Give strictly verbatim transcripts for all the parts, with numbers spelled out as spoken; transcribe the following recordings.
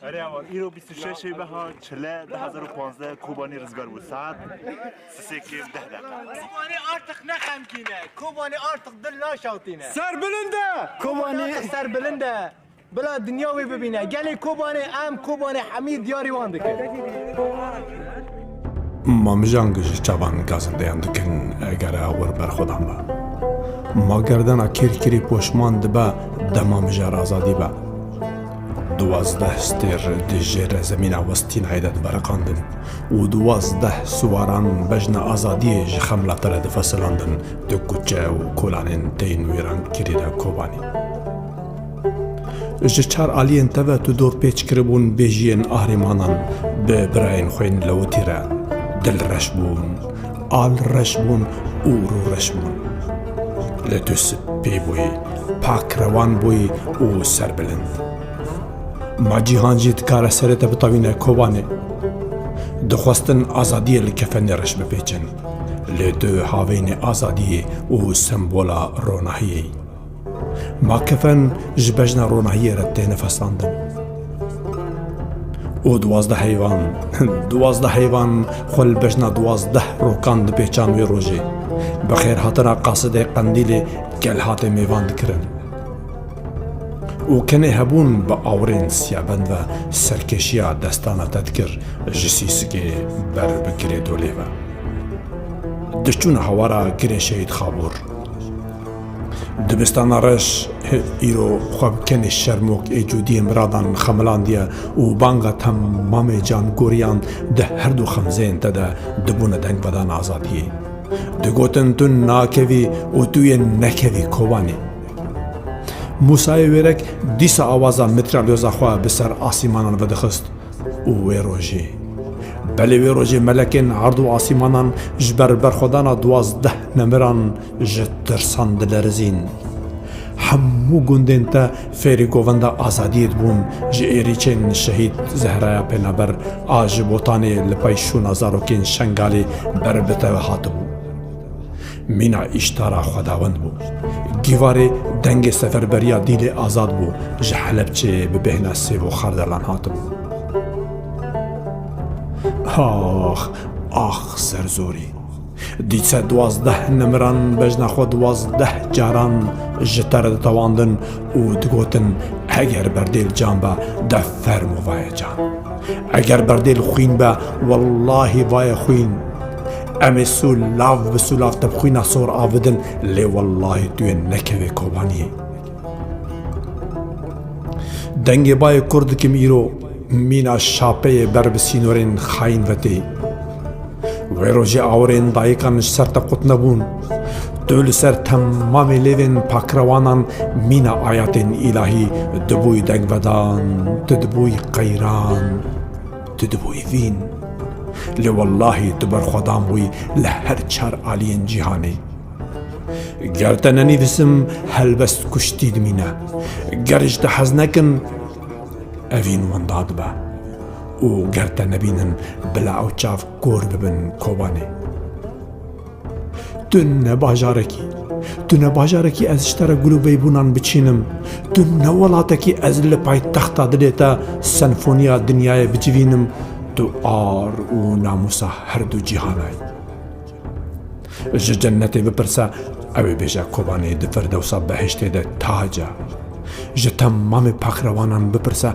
Erê awan, îro bîst û şeş ê meha çile du hezar û panzdeh Kobanî rizgar bû. Saet sisê kêm deh deqa. Kobanî artık ne xemgîn e. Kobanî artık dil naşewtîne. Ser bilind e! Kobanî artık ser bilind e. Bila dinya wê bibîne. Gelê Kobanê em Kobanê hemî diyarî wan dikin. Ma mijang ji çavan gazindeyan dikin, egera wir berxwedan be. Ma gerdena kêrkirî poşman dibe, dema mijar azadî be. Duwazdeh stêr di jêr zemîna westînayê de diberiqandin û duwazdeh siwaran bejna azadiyê ji xemla te re difesilandin, di kuçe û kolanên tên wêrankirî de Kobanî. Ji çar aliyên te ve tu dor pêç kiribûn bêjiyên ahrîmanan bi birayên xwe yên lewitî re. Dil reş bûn, al reş bûn û rû reş bûn. Lê tu spî bûyî, pak rewan bûyî û serbilind. Ma cîhan jî dikare serê te bitewîne Kobanê. Dixwestin azadiyê li kefenê reş bipêçin. Lê tu havênê azadiyê û sembola ronahiyê yî. Ma kefen ji bejna ronahiyê re têne fesandin. Û duwazdeh heyvan, duwazdeh heyvan xwe li bejna duwazdeh rokan dipêçan wê rojê. Bi xêrhatina qasidê qendîlê gel hatê mêvan dikirin. Û kenê hebûn bi awirên siyabend ve serkêşiya destana te dikir ji sîsikê ber bi girê dolê ve. Diçûn hawara girê Şehîd Xabûr. Dibistana reş îro xwe bi kenê şermok ê cûdiyên biradan xemilandiye û banga temamê cangoriyan di her du xemzeyên te de dibûne dengvedan azadiyê. Digotin tu nakevî û tu yê nekevî Kobanê. Mûsayê Wêrek dîsa awaza mitralyoza xwe bi ser asîmanan vedixist û wê rojê, belê wê rojê melekên erd û asîmanan ji ber berxwedana duwazdeh nemiran ji tirsan dilerizîn. Hemû gundên te fêrî govenda azadiyê dibûn, ji êrîçên Şehîd Zehraya Pênaber a ji Botanê li pey şûna zarokên Şengalê ber bi te ve hatibû. Mîna îştara xwedawend bû. Gîvarê dengê seferberiya dîlê azad bû, ji Helebçeyê bi bêhna sêv û xardelan hatibû. Ax, ax serzorî. Dîse duwazdeh nemiran bejna xwe duwazdeh caran ji te re ditewandin û digotin, eger berdêl can be, de fermo vaye can. Eger berdêl xwîn be, wellahî vaye xwîn. Em ê sûlav bi sûlav te bi xwîna sor av bidin, lê wellahî tu yê nekevê Kobaniyê. Dengê bayê kur dikim îro, mîna şapeyê ber bi sînorên xayîn ve tê. Wê rojê awirên dayikan ji ser te qut nebûn. Tu li ser temamê lêvên pakrewanan mîna ayatên îlahî dibûyî dengvedan, tu dibûyî qeyran, tu dibûyî vîn. Lê wellahî tu berxwedan bûyî li her çar aliyên cîhanê. Ger te nenivîsim, helbest kuştî dimîne. Ger ji te hez nekin, evîn winda dibe. Û ger te nebînin, bila ew çav kor bibin Kobanê. Tu ne bajarekî, tu ne bajarekî ez ji te re gul û beybûnan biçînim. Tu ne welatekî ez li paytexta dilê te senfoniya dinyayê bicivînim. Tu ar û namûsa her du cîhanayî. Ji cennetê bipirse, ew ê bêje Kobanê di Firdewsa behiştê de tac e. Ji temamê pakrewanan bipirse,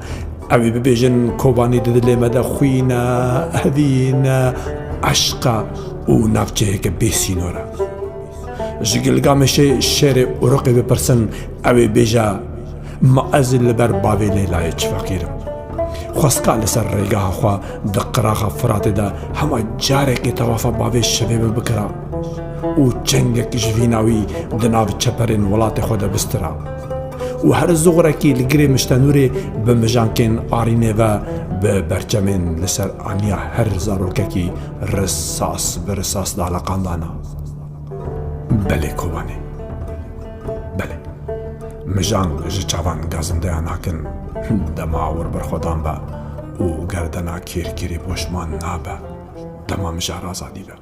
ew ê bibêjin Kobanî di dilê me de xwîn e, evîn e, eşq e û navçeyeke bêsînor e. Ji Gilgamêşê şêrê Urûqê bipirsin, ew ê bêje, Ma ez li ber bavê Leylayê çi feqîr im. Xwestka li ser rêgeha xwe di qiraxa Firatê de hema carekê tewafa bavê şevê ve bikira û çengek ji vîna wî di nav çeperên welatê xwe de bistira û her zuxrekî li girê Miştenûrê bi mijankên arînê ve bi berçemên li ser aniya her zarokekî risas bi risas daleqandana. Belê Kobanê. Belê. Mijang ji çavan gazindeya nakin, dema wir berxwedan be û gerdena kêrkêrî poşman nabe, dema mijar azadî be.